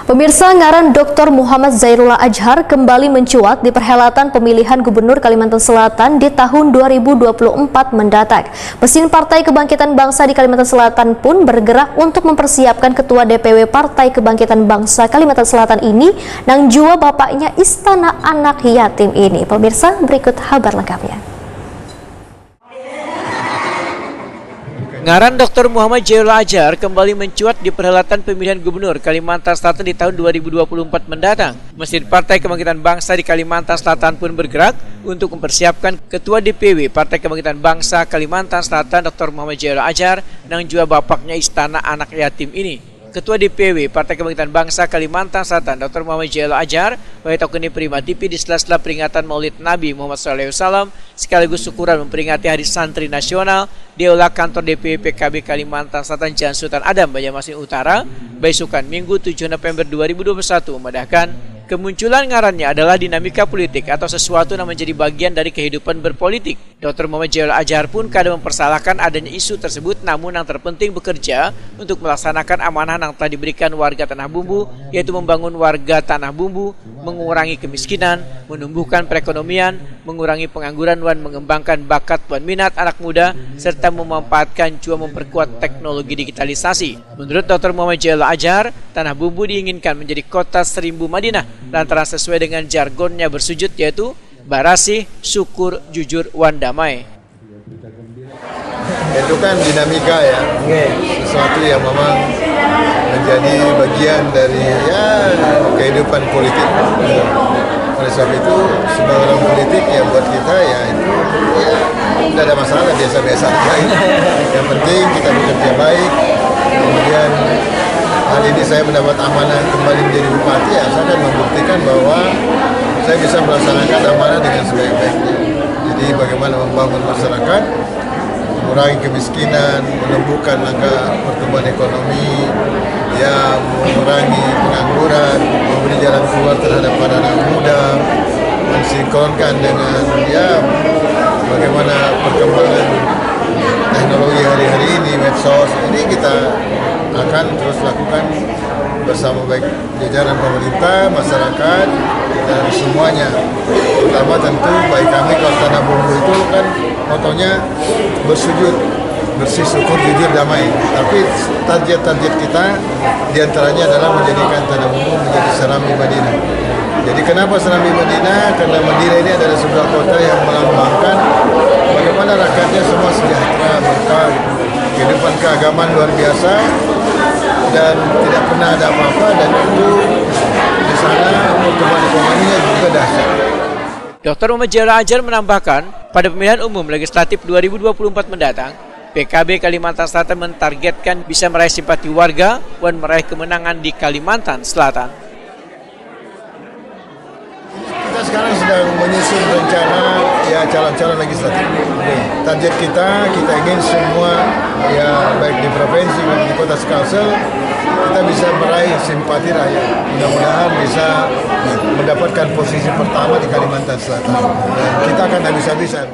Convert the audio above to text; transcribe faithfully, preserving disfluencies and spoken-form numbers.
Pemirsa, ngaran Doktor Muhammad Zairullah Ajhar kembali mencuat di perhelatan pemilihan Gubernur Kalimantan Selatan di tahun dua ribu dua puluh empat mendatang. Mesin Partai Kebangkitan Bangsa di Kalimantan Selatan pun bergerak untuk mempersiapkan Ketua D P W Partai Kebangkitan Bangsa Kalimantan Selatan ini, nang jua bapaknya Istana Anak Yatim ini. Pemirsa, berikut habar lengkapnya. Ngaran Doktor Muhammad Jairullah Ajhar kembali mencuat di perhelatan pemilihan gubernur Kalimantan Selatan di tahun dua ribu dua puluh empat mendatang. Mesin Partai Kebangkitan Bangsa di Kalimantan Selatan pun bergerak untuk mempersiapkan Ketua D P W Partai Kebangkitan Bangsa Kalimantan Selatan Doktor Muhammad Jairullah Ajhar nang jua bapaknya Istana Anak Yatim ini. Ketua D P W Partai Kebangkitan Bangsa Kalimantan Selatan Doktor Muhammad Jairullah Ajhar wayah takuni Prima T V di sela-sela peringatan Maulid Nabi Muhammad sallallahu alaihi wasallam sekaligus syukuran memperingati Hari Santri Nasional di Aula Kantor D P W P K B Kalimantan Selatan Jalan Sultan Adam, Banjarmasin Utara, baisukan Minggu tujuh November dua ribu dua puluh satu, memadahkan kemunculan ngarannya adalah dinamika politik atau sesuatu yang menjadi bagian dari kehidupan berpolitik. Doktor Muhammad Jairullah Ajhar pun kada mempersalahkan adanya isu tersebut, namun yang terpenting bekerja untuk melaksanakan amanah yang telah diberikan warga Tanah Bumbu, yaitu membangun warga Tanah Bumbu, mengurangi kemiskinan, menumbuhkan perekonomian, mengurangi pengangguran wan mengembangkan bakat wan minat anak muda, serta memanfaatkan jua memperkuat teknologi digitalisasi. Menurut Doktor Muhammad Jairullah Ajhar, Tanah Bumbu diinginkan menjadi kota seribu Madinah lantaran sesuai dengan jargonnya bersujud, yaitu barasih, syukur, jujur, wan damai. Itu kan dinamika ya, sesuatu yang memang menjadi bagian dari ya kehidupan politik. Oleh sebab itu, sebagai orang politik ya buat kita ya itu ya tidak ada masalah, biasa-biasa aja. Yang penting kita bekerja baik. Kemudian hari ini saya mendapat amanah kembali menjadi bupati, ya saya akan membuktikan bahwa saya bisa melaksanakan amanah dengan sebaik-baiknya. Jadi bagaimana membangun masyarakat, mengurangi kemiskinan, menumbuhkan angka pertumbuhan ekonomi, ya mengurangi pengangguran, memberi jalan keluar terhadap para anak muda, mensinkronkan dengan ya bagaimana perkembangan teknologi hari-hari ini, medsos, ini kita akan terus lakukan bersama baik jajaran pemerintah, masyarakat, dan semuanya. Terutama tentu bagi kami kalau Tanah Bumbu itu kan motonya bersujud, bersih syukur, jujur, damai. Tapi target-target kita diantaranya adalah menjadikan Tanah Bumbu menjadi Serambi Madinah. Jadi kenapa Serambi Madinah? Karena Madinah ini adalah sebuah kota yang melambangkan bagaimana rakyatnya semua sejahtera, berkah, gitu. Kehidupan keagamaan luar biasa dan tidak pernah ada apa-apa, dan itu di sana pertumbuhan ekonominya juga dahsyat. Doktor Muhammad Jairullah Ajhar menambahkan, pada pemilihan umum legislatif dua ribu dua puluh empat mendatang, P K B Kalimantan Selatan mentargetkan bisa meraih simpati warga wan meraih kemenangan di Kalimantan Selatan. Kita sekarang sedang menyusun rencana ya calon-calon legislatif. Target kita, kita ingin semua ya baik di provinsi maupun di kota Kalsel kita bisa meraih simpati rakyat. Mudah-mudahan bisa mendapatkan posisi pertama di Kalimantan Selatan. Dan kita akan habis-habisan.